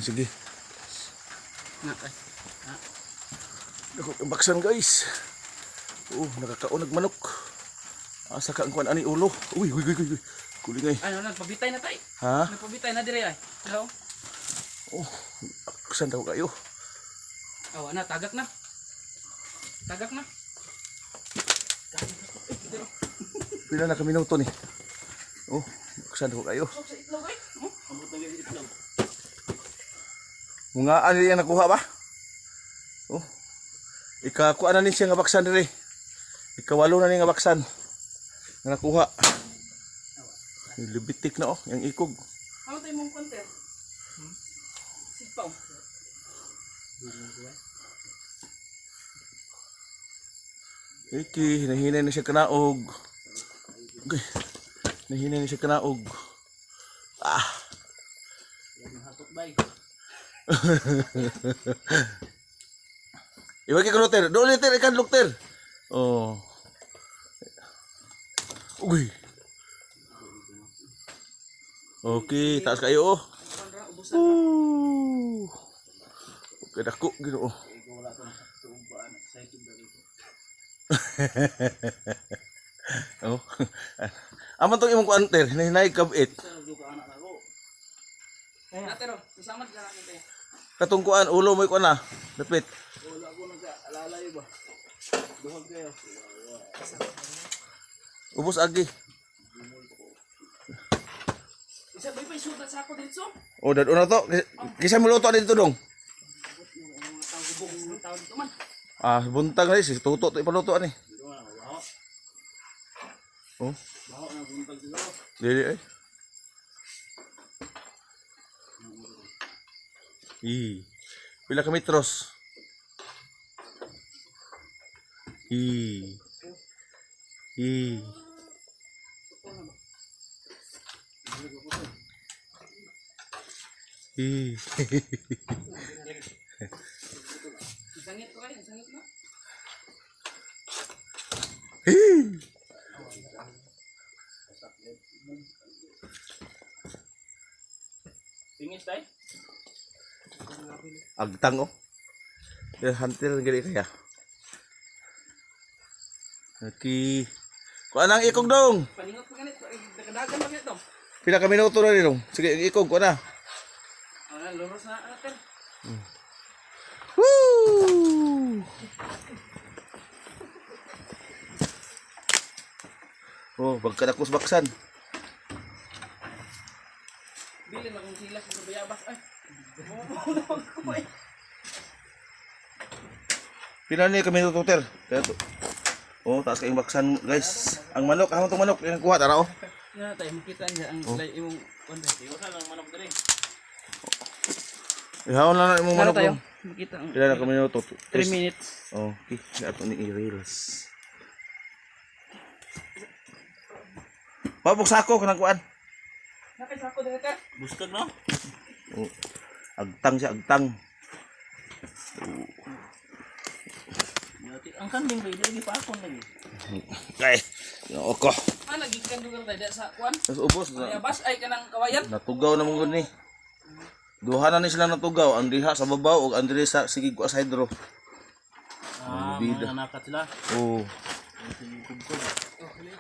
Sige. Na ay. Na. Dako ang baksan, guys. Oh, nakakaon og manok. Asa ka ang kuan ani ulo? Uy, uy, uy, uy. Kulingay. Ano, nagpabitay na tay. Ha? Nagpabitay na dire ay. Hello. Oh, baksan daw kayo. Oh, ana tagak na. Tagak na. Pila na kami minuto ni. Oh, baksan daw kayo. Sok sa itlog ay. Oh, ambot na gyud itlog. Mga ano yung nakuha ba? Oh. Ikakuha na ni siya nga baksan dire. Ikawalo na ni nga baksan. Nga nakuha. Yung Libitik na oh, yung ikog. Ano tayo mong konter? Sipaw. Iki, hinahinay na siya kanaog. Okay. Hinahinay na siya kanaog. Ah. Hatok bay. Iwag kay Luther. Doon Luther, ikan Luther. Oh. Uy. Okay, taas kayo oh. Kontra ubusan. Ooh. Okay, dako Ginoo. Oh. Amo tong imong kuanter, hinahinay kabit. Ate ro, sasama ka natin tayo. Katong kuan ulo mo kuan na. Dapit. Wala ko nag-alalay ba. Duhag kayo. Ubos agi. Isa bay pa isudat sa ako dito. Oh, dad na to. Kisa mo luto dito dong. Mga tao gubog mga tao dito man. Ah, buntag na si tuto to ipaluto ani. Oh. Baho na buntag dito. Dili eh. I. Pila ka metros? I. I. I. Sangit ko kayo, sangit na. Pingis tay. Agtang oh. Ya, hunter gani kaya. Okay. Kuan ang ikog dong. Paningot pa ganit, dagdagan pa ganit dong. Pila ka minuto na rin dong. Sige, ikog kuan na. Ah, luros na ate. Woo! Oh, bagkadakos baksan. Bilin akong sila sa bayabas ay. Bumubunog ko ay. Pila ni kami tuter. Kaya to. Oh, taas kayong baksan, guys. Ang manok, ang tong manok, yung kuha tara oh. Nga tayo makita niya ang oh. Imong kontra. Iwasan lang manok diri. Ihawon lang na imong manok tayo. dong. Makita ang Pila na kami minuto? 3 minutes. Oh, okay. Ato ni i-reels. Pabok sako kanang kuan. Nakay sako diri ter. Buskag no? Oh. Agtang siya, agtang. Ang kanding ba, lagi pa ako lagi. Ay, ginoo ko. Ah, nagikan lugar tayo sa kuan. Tapos ubos na. Bayabas ay kanang kawayan. Natugaw na mong ni. Duha na ni sila natugaw, ang diha sa babaw ug ang diri sa sige ko sa hydro. Ah, bida. mga nakat sila. Oh. Oh, huli.